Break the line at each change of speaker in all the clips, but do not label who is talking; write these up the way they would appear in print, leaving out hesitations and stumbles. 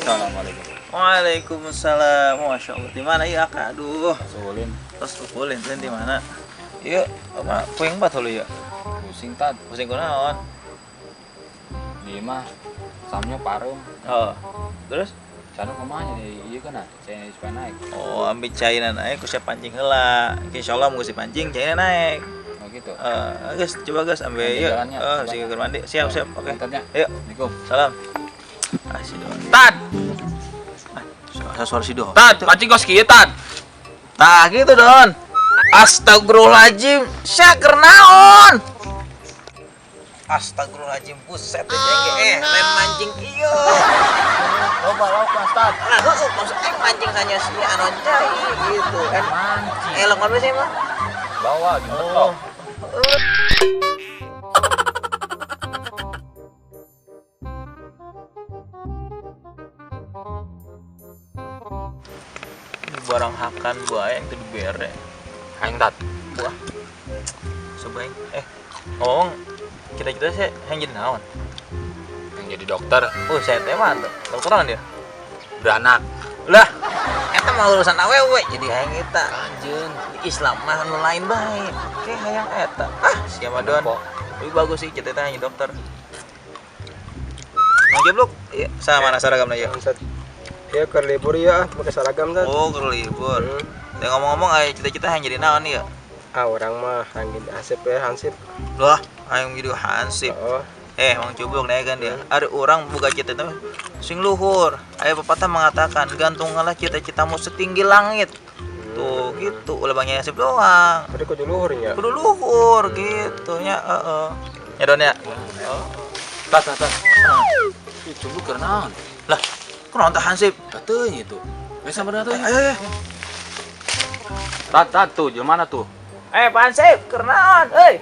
Assalamualaikum.
Waalaikumsalam. Masya Allah. Di mana ya? Aduh.
Sulin.
Terus ulin, ulin di mana? Iya, apa puing bat hulu ya?
Pusing tad.
Pusing kunaon?
Di mah samnya parum.
Oh. Terus?
Canu kumaha nya ieu kan saya supaya naik.
Oh, ambil caina naik, ku siap pancing heula. Insyaallah mun si pancing caina naik.
Oh gitu.
Guys, coba guys ambil
Ambil
yuk.
jalannya,
Oh,
coba.
si keur mandi. Siap, siap. Oke.
Entarnya.
Yuk.
Assalamualaikum.
Salam. Ah, si Don.
Tad,
Ah, suara si Don.
tad, pancing kos kieu tad.
Tah gitu Don. Astagfirullahaladzim, syaker naon? Astagfirullahaladzim, buset teh oh, lain mancing iyo.
Loba lauk Mas Tad.
Lah, heeh, maksud aing mancing hanya si anu cai gitu kan.
Mancing.
Eh, lengan sih mah.
Bawa jeung betok.
Barang hakan buaya yang teu dibere.
Aing tad.
Wah. Coba aing. Ngomong cita-cita sih yang jadi naon?
Yang jadi dokter
Oh, saya teh mah tuh. Dokteran dia.
beranak.
Lah, eta mah urusan awewe jadi hayang eta.
Anjeun.
Di Islam mah anu lain bae. Oke, hayang eta. Ah, siapa Don?
Kok.
Lebih bagus sih cita-cita hanya dokter. Mang Jeblok, iya, sama mana seragamna ya?
Ustaz. Ya keur libur ya, pakai seragam Ustaz.
Oh, keur libur. Teh ngomong-ngomong aya cita-cita hayang jadi naon ieu?
Ah, orang mah angin asep ya, hansip.
Lah, hayang jadi hansip.
Oh,
Mang Cublok nih kan dia. Ada orang buka cita-cita sing luhur. Aya pepatah mengatakan gantungkanlah cita-citamu setinggi langit. Tuh gitu, ulah bang Yasip doang.
tadi kudu luhurnya.
Kudu luhur gitu nya, heeh. Ya Don ya.
Oh. Tad, tad, tad. Ih, coba keur naon?
Lah, kunaon tah hansip?
Kateunya itu. Biasa bener tuh.
Ayo, ayo.
Tad, tad tuh, jelema mana tuh?
Pak Hansip, keur naon? Euy,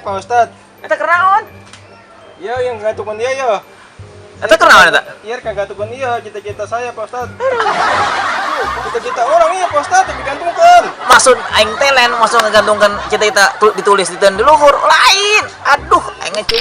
Pak Ustaz.
eta keur naon?
Ya yang gantungan dia ya.
Eta keur naon eta?
Iya, kan gantungan dia cita-cita saya Pak Ustaz. Cita-cita orang iya Pak Ustaz digantungkan.
Maksud aing teh lain maksud ngegantungkan cita-cita ditulis di di luhur lain. Aduh, aing ngecu.